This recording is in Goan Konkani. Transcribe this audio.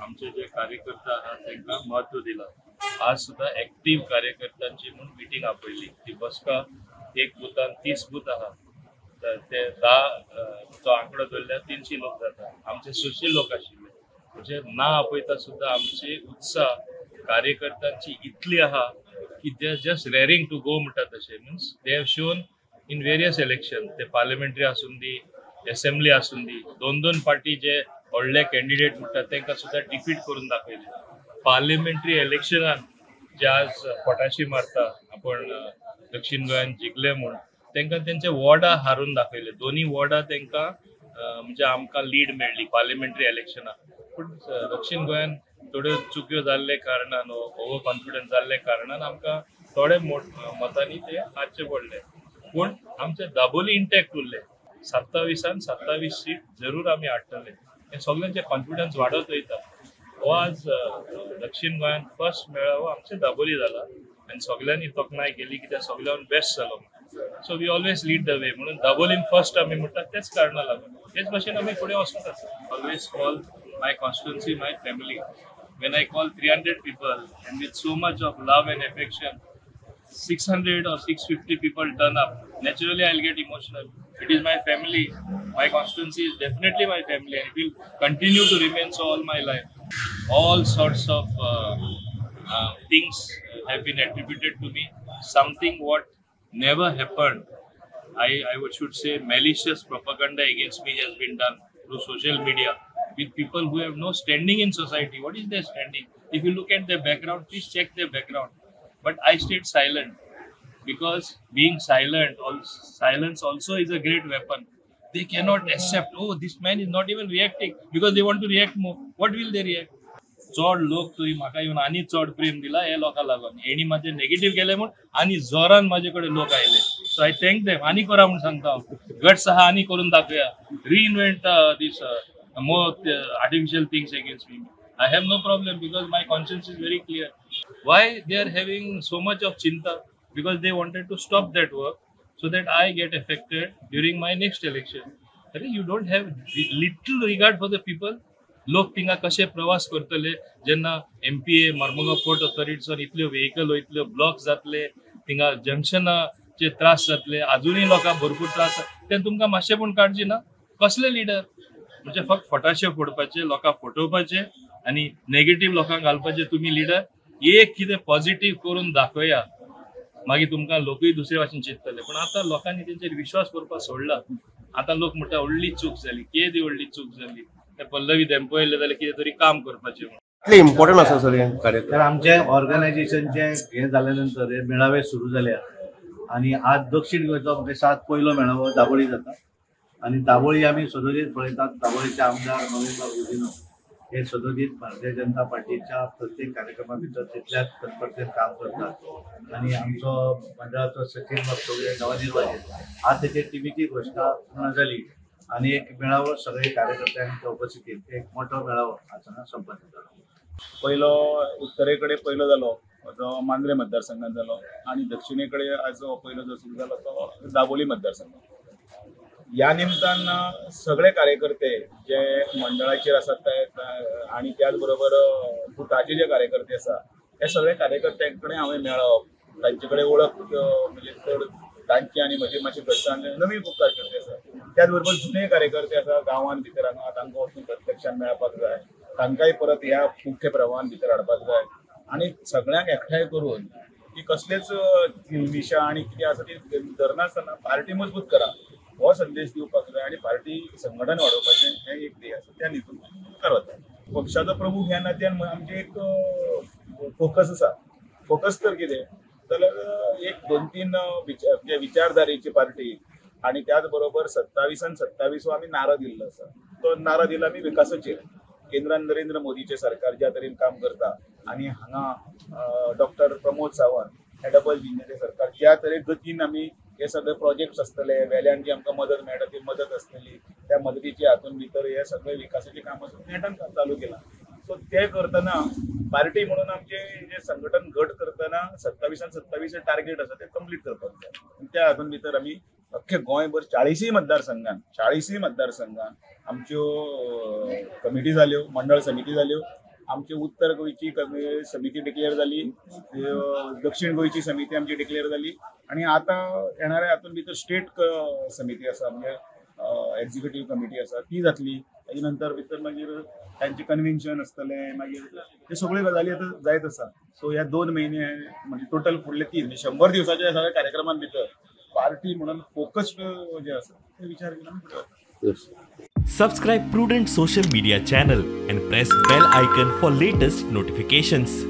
आमचे जे कार्यकर्ता आहात तांकां महत्व दिला. आज सुद्दां एक्टीव कार्यकर्त्यांची म्हूण मिटींग आपयली. ती बसका एक बुथान 30 बूथ आहा, तर ते 10 तो आंकडो धरल्यार 300 लोक जाता. आमचे 600 लोक आशिल्ले, म्हणजे ना आपयता सुद्दां आमचे उत्साह कार्यकर्त्यांची इतली आहा की they are just raring to go म्हणटा तशें. Means they have shown in various election, ते पार्लमेंटरी आसूं दी, एसेंब्ली आसूं दी, 2-2 पार्टी जे व्हडले कॅन्डिडेट म्हणटात तांकां सुद्दां डिफीट करून दाखयले. पार्लिमेंटरी इलेक्शनान जे आज फटाशी मारता आपण दक्षिण गोंयान जिखले म्हूण, तांकां तेंचे वॉर्डां हारून दाखयले. दोन्ही वॉर्डां तांकां म्हणजे आमकां लीड मेळ्ळी पार्लिमेंटरी इलेक्शनाक. पूण दक्षिण गोंयान थोड्यो चुक्यो जाल्ले कारणान, ओवर कॉन्फिडन्स जाल्ले कारणान आमकां थोडे मतांनी ते हारचे पडले. पूण आमचे दाबोली इंटॅक्ट उरले. 27 27 सीट जरूर आमी हाडटले. हे सगळ्यांचे कॉन्फिडन्स वाडत वयता. हो आज दक्षिण गोंयान फर्स्ट मेळावो आमचे दाबोली जाला आनी सगळ्यांनी तोखणाय केली कित्याक सगळ्यान बेस्ट जालो. So we always lead the way म्हणून दाबोलीन फर्स्ट आमी म्हणटात तेच कारणां लागून. तेच भाशेन आमी फुडें वचूंक आसा. Always call my constituency my family. When I call 300 people and with so much of love and affection 600 or 650 people turn up, naturally I'll get emotional. It is my family. My constituency is definitely my family and it will continue to remain so all my life. All sorts of things have been attributed to me. Something what never happened. I should say malicious propaganda against me has been done through social media with people who have no standing in society. What is their standing? If you look at their background, please check their background. But I stayed silent because being silent, silence also is a great weapon. They cannot accept, oh, this man is not even reacting, because they want to react more. What will they react? चड लोक तुवें म्हाका येवन आनी चड प्रेम दिला हे लोकां लागून. हेणी म्हाजे नेगेटीव केले म्हूण आनी जोरान म्हाजे कडेन लोक आयले. So I thank them. आनी करा म्हूण सांगता हांव, गट्स आहा आनी करून दाखोवया. Reinvent this more artificial things against me. I have no problem because my conscience is very clear. Why they are having so much of chinta? Because they wanted to stop that work so that I get affected during my next election. You don't have little regard for the people. लोक थिंगा कशे प्रवास करतले जेन्ना MPA Marmugao port ऑथॉरिटीच्यान इतल्यो व्हेकल वयतल्यो, ब्लॉक जातले, थिंगा जंक्शनाचे त्रास जातले, अजुनूय लोकांक भरपूर त्रास तेन्ना तुमकां मातशें पूण काळजी ना? कसले लिडर? म्हणजे फक्त फटाशे फोडपाचे, लोकांक फटोवपाचे आनी नेगेटीव लोकांक घालपाचे. तुमी लिडर एक कितें पॉझिटीव करून दाखोवया, मागीर तुमकां लोकूय दुसरे भाशेन चिंततले. पूण आतां लोकांनी तेंचेर विश्वास करपाक सोडला. आतां लोक म्हणटा व्हडली चूक जाली, केदी व्हडली चूक जाली. पल्लवी धेंपो येयले जाल्यार कितें तरी काम करपाचें. इम्पॉर्टंट आसा सर हें कार्यक्रम. तर आमचे ऑर्गनायझेशनचे हें जाल्या नंतर हे मेळावे सुरू जाल्या आनी आज दक्षिण गोंयचो म्हाका सात पयलो मेळावो दाबोळी जाता. आनी दाबोळी आमी सदोदीत पळयतात. दाबोळीचे आमदार नवीन गुदिन्हो हे सदोदीत भारतीय जनता पार्टीच्या प्रत्येक कार्यक्रमा भितर तितल्याच तत्परतेन काम करतात. आनी आमचो मंडळाचो सचीन बाब नवनिर्वाचित आज तेचे टिमीची घोशणा पूर्ण जाली आनी एक मेळावो सगळे कार्यकर्त्यांच्या उपस्थितीत एक मोठो मेळावो आज हांगा संपन्न जालो. पयलो उत्तरे कडेन पयलो जालो जो मांद्रे मतदारसंघात जालो आनी दक्षिणे कडेन आज पयलो जो सुरू जालो तो दाबोली मतदारसंघात. ह्या निमतान सगळे कार्यकर्ते जे मंडळाचेर आसात ते आनी त्याच बरोबर बुथाचे जे कार्यकर्ते आसा हे सगळे कार्यकर्त्यां कडेन हांवें मेळप, तांचे कडेन वळख म्हणजे चड तांची आनी म्हजी मातशी घटसाण. नवीन खूब कार्यकर्ते आसा, त्याच बरोबर जुने कार्यकर्ते आसा गांवांत भितर हांगा, तांकां वचून प्रत्यक्षान मेळपाक जाय, तांकांय परत ह्या मुख्य प्रवाहान भितर हाडपाक जाय आनी सगळ्यांक एकठांय करून की कसलेच निशा आनी कितें आसा ती धरनासतना पार्टी मजबूत करा हो संदेश दिवपाक जाय आनी पार्टी संघटन वाडोवपाचें हें एक ध्येय आसा त्या नितून मुखार वता. पक्षाचो प्रमुख ह्या नात्यान आमचें एक फोकस आसा. फोकस तर कितें जाल्यार एक 2-3 विचारधारेची पार्टी आनी त्याच बरोबर 27 27 हो आमी नारो दिल्लो आसा. तो नारो दिला आमी विकासाचेर. केंद्रान नरेंद्र मोदीचें सरकार ज्या तरेन काम करता आनी हांगा डॉक्टर प्रमोद सावंत हे डबल इंजिनाचें सरकार ज्या तरेन गतीन आमी हे सगळे प्रोजेक्ट्स आसतले, वेल्यान जी आमकां मदत मेळटा ती मदत आसतली, त्या मदतीच्या हातून भितर हे सगळे विकासाचें काम नेटान चालू केलां. सो ते करतना पार्टी म्हणून आमचे जे संघटन घट करतना 27 27 टार्गेट आसा ते कंप्लीट करपाक जाय. त्या हातून भितर आमी अख्खे गोंयभर 40 मतदारसंघान 40 मतदारसंघान आमच्यो कमिटी जाल्यो, मंडळ समिती जाल्यो आमची उत्तर गोंयची समिती डिक्लेअर जाली, दक्षिण गोंयची समिती आमची डिक्लेअर जाली आनी आतां येणाऱ्या हातून भितर स्टेट समिती आसा, म्हणजे एक्झिक्युटीव कमिटी आसा, ती जातली. ताजे नंतर भितर मागीर तांचे कन्व्हेन्शन आसतलें, मागीर ते सगळ्यो गजाली आतां जायत आसा. सो ह्या 2 महिने म्हणजे टोटल फुडले 3 100 दिवसाच्या सगळ्या कार्यक्रमान भितर पार्टी म्हणून फोकस्ड जे आसा ते विचार केला आमी फुडें वता. Subscribe Prudent Social Media channel and press bell icon for latest notifications.